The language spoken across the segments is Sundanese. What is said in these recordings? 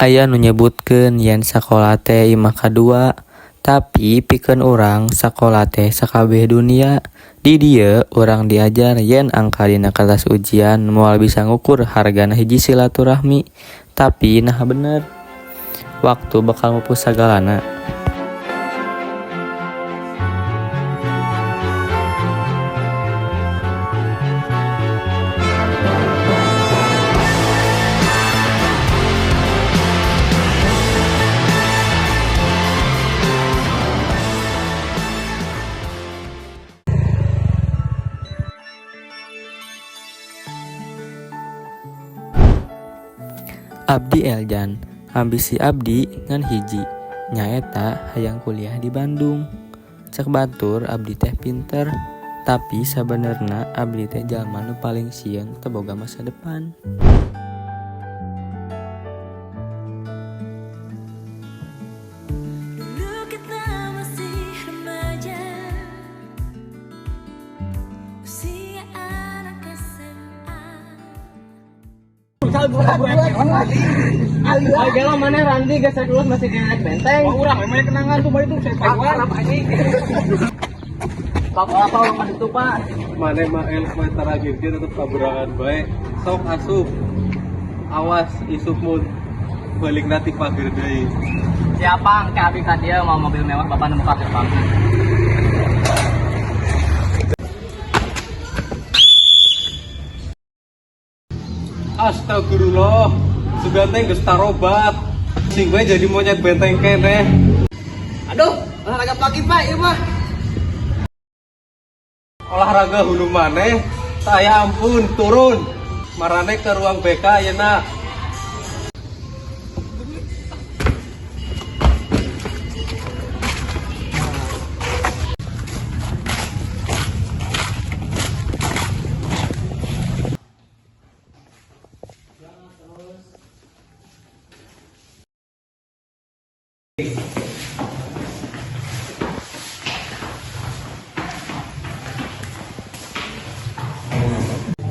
Aya nu nyebutkeun yen sakola teh imah kadua, tapi pikeun urang sakola teh sakabeh dunia. Di dieu urang diajar yen angka dina kertas ujian moal bisa ngukur hargana hiji silaturahmi. Tapi naha bener? Waktu bakal mupus sagalana. Abdi Eljan, ambisi abdi ngan hiji, nyaeta hayang kuliah di Bandung. Cek batur abdi teh pinter, tapi sabenerna abdi teh jalma nu paling sieun teu boga masa depan. Dulu kita masih remaja, usia anak SMA. Oh, gelo mana Randi geus rek lulus masih naik benteng. Oh, urang emang kenangan tuh bae tuh saya keluar. Pak, apa orang itu, Pak? Maneh mah el poe terakhir ge tetep tabrakan bae. Sok asup. Awas isuk mun balik nanti pager deui. Siapa engke abi ka dieu mau mobil mewah bapak nemu ka gerbang. Astagfirullah. Sugan teh geus tarobat. Sing bae jadi monyet benteng keneh. Aduh, olahraga pagi, Pak, ieu mah. Olahraga hulu maneh, saya ampun turun. Marane ke ruang BK ayeuna.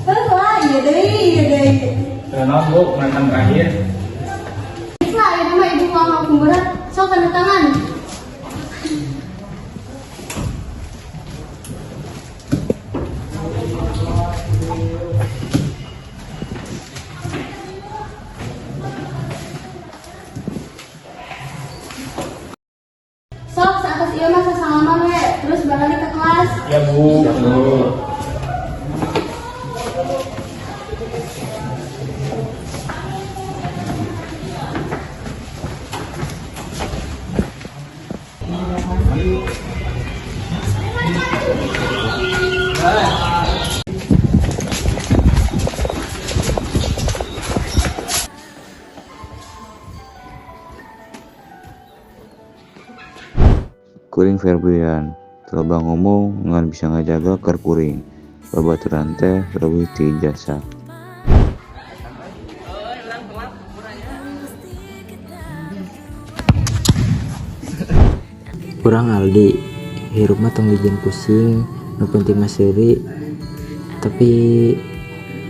Lah, iya deui, iya deui. Kenal, Bu, mantan terakhir. Lah, ieu mah ibu mau ngaku berat. Sok tanda tangan. Sok saatos ieu mah sasalaman we, terus balik ke kelas. Ya, Bu. Kuring Ferbrian, teu loba ngomong ngan bisa ngajaga keur kuring. Babaturan teh leuwih ti ijazah. Urang Aldi, hirup mah tong dijieun pusing, nu penting mah seuri. Tapi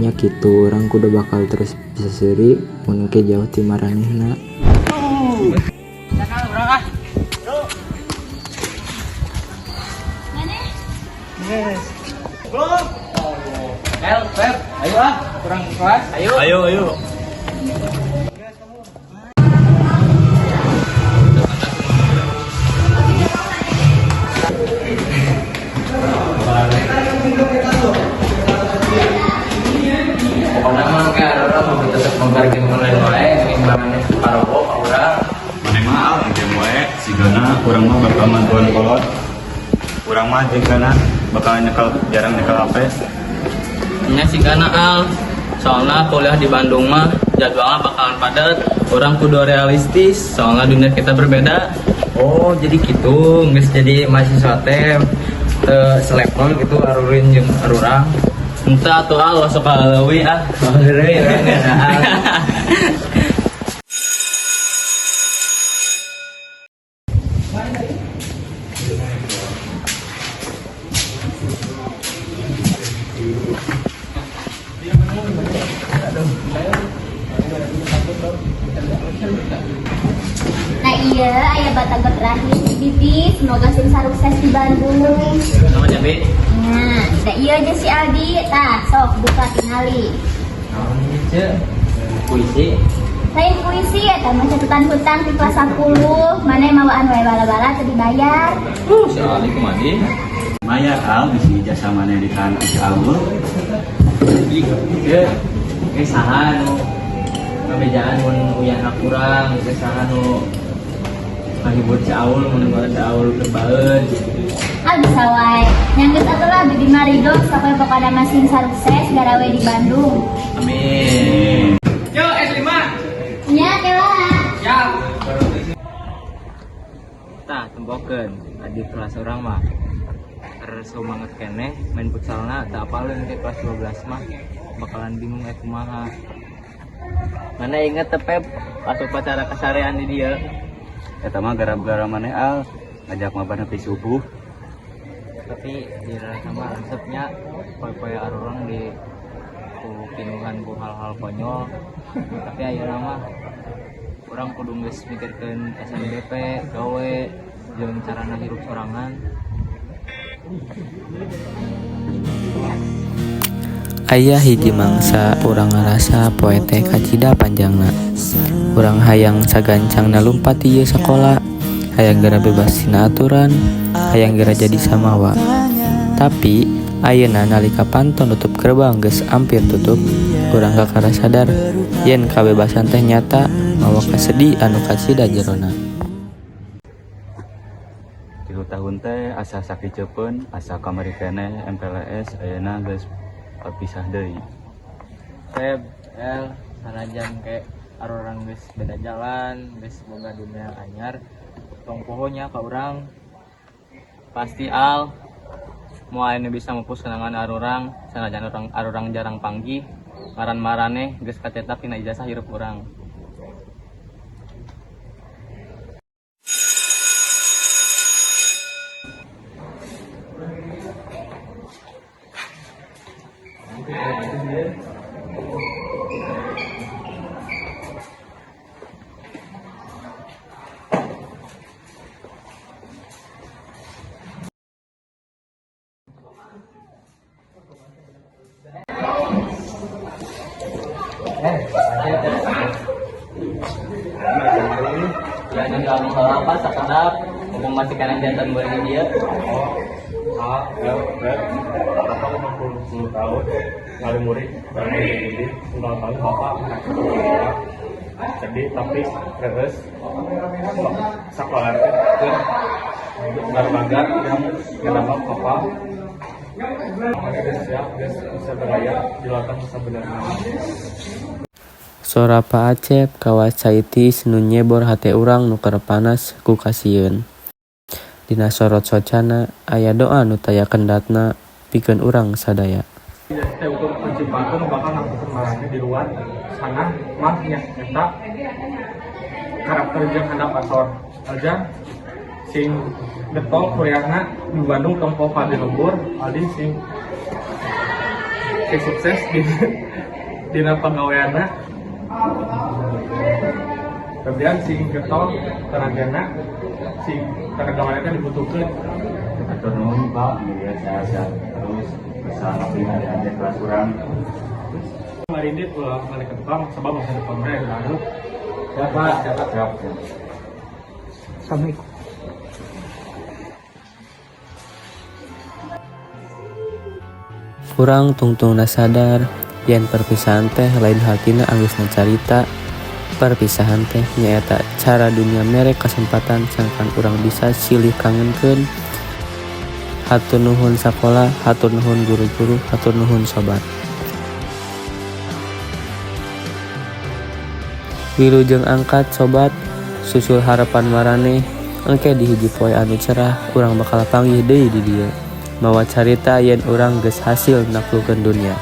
nya kitu urang kudu bakal terus bisa seuri mun engke jauh ti maranehna. El, Feb, ayo ah, kurang kelas. Ayo. Ayo ayo. Pokoknya mah engke urang mau tetep mabar game online wae, ingin maraneh parowo ka urang. Maneh mah al game wae, sigana urang mah bakal mantuan kolot. Urang mah jigana bakal nyekel jarang nyekel HP. Nya sigana al. Soalnya kuliah di Bandung mah jadwalnya bakalan padat. Urang kudu realistis, soalnya dunia kita berbeda. Oh, jadi gitu, geus jadi mahasiswa teh teu selevel gitu arurin jeung arurang. Entah atuh al sok leuwih ah. Oh, heureuy urang ngeunaan. Iya, aya batagor terakhir ti Bibi. Semoga sing sukses di Bandung. Namanya Bi. Nah, da ieu aja si Aldi. Tah, sok buka tingali. Naon ieu, Ce? Puisi. Lain puisi ya, mah catatan hutang di kelas 10. Maneh mawaan wae bala-bala teu dibayar. Si Aldi kumaha sih? Maya al bisi jasa maneh ditahan ku si Aul. Ye, eh saha nu ngabejaan mun uyahna kurang, geus saha nu ngahibur si Aul mun si Aul keur baeun gitu. Ah, bisa wae. Nya geus atuh lah, Bibi mah ridho sampai pokokna mah sing sukses garawe di Bandung. Amin. Yo, S5. Nya kela. Siap. Tah, tempokeun adik kelas urang mah. Keur semangat keneh main futsalna, teu apaleun ke kelas 12 mah bakalan bingung eh kumaha. Maneh inget teu, Pep, pas upacara kasarean di dieu? Eta mah gara-gara maneh, Al, ngajak mabar nepi subuh. Tapi di sama resepnya poe-poe arurang di ku pinuhan ku hal-hal konyol, tapi ayeuna mah urang kudu geus mikirkeun SNBP, gawe jeung carana hirup sorangan. Aya hiji mangsa urang ngarasa poe teh kacida panjangna. Urang hayang sagancangna lumpat ti ieu sakola, hayang geura bebas tina aturan, hayang geura jadi samawa. Tapi ayeuna nalika panto nutup gerbang geus ampir tutup, urang kakara sadar yen kabebasan teh nyata mawa kasedih anu kacida jerona. 3 tahun teh asa sakicepeun, asa kamari keneh MPLS, ayeuna geus papisah deui. Feb, El, sanajan kayak arurang geus beda jalan, geus boga dunia anyar, tong poho nya ka urang. Pasti, Al. Moal aya nu bisa mupus kenangan arurang, sanajan urang arurang jarang panggih. Ngaran maraneh geus kacetak dina ijazah hirup urang. Eh, Ya, jadi kamu salah apa sakedap mumpung masih keneh janten beureum di dieu. Oh, A, L, B, Bapak 50 tahun, ngalir murid, dan mendidik, unggal kali Bapak sekolah. Sedih tapi terus sekolah teh bangga yang kenapa Bapak geus siap, geus bisa berlayar di lautan sebenarnya. Sora Pa Acep kawas cai tiis nu nyebor hate urang nu keur panas ku kasieun. Dina sorot socana aya doa nu taya kendatna pikeun urang sadaya. Teh ukur penciptaan nu bakal nangtukeun maraneh di luar sana mah nyaeta karakter jeung handap asor aja. Sing getol kuliahna di Bandung, tong poho di lembur. Aldi sing sing sukses di dina pagaweanna. Kemudian sing getol tenagana, sing tenaga mereka dibutuhkan. Hatur nuhun, Pak, mugia sehat-sehat terus bersama adik-adik kelas urang. Marindit ulah balik ke tukang sebab masa depan mereka lalu. Siap, Pak, siap. Siap. Assalamualaikum. Urang tungtungna sadar yen perpisahan teh lain hartina anggeusna carita. Perpisahan teh nyaeta cara dunia mere kasempatan sangkan urang bisa silih kangenkeun. Hatur nuhun sakola, hatur nuhun guru-guru, hatur nuhun sobat. Wilujeng angkat, sobat, susul harapan maraneh. Engke di hiji poe anu cerah urang bakal panggih deui di dieu mawa carita yen urang geus hasil naklukeun dunia.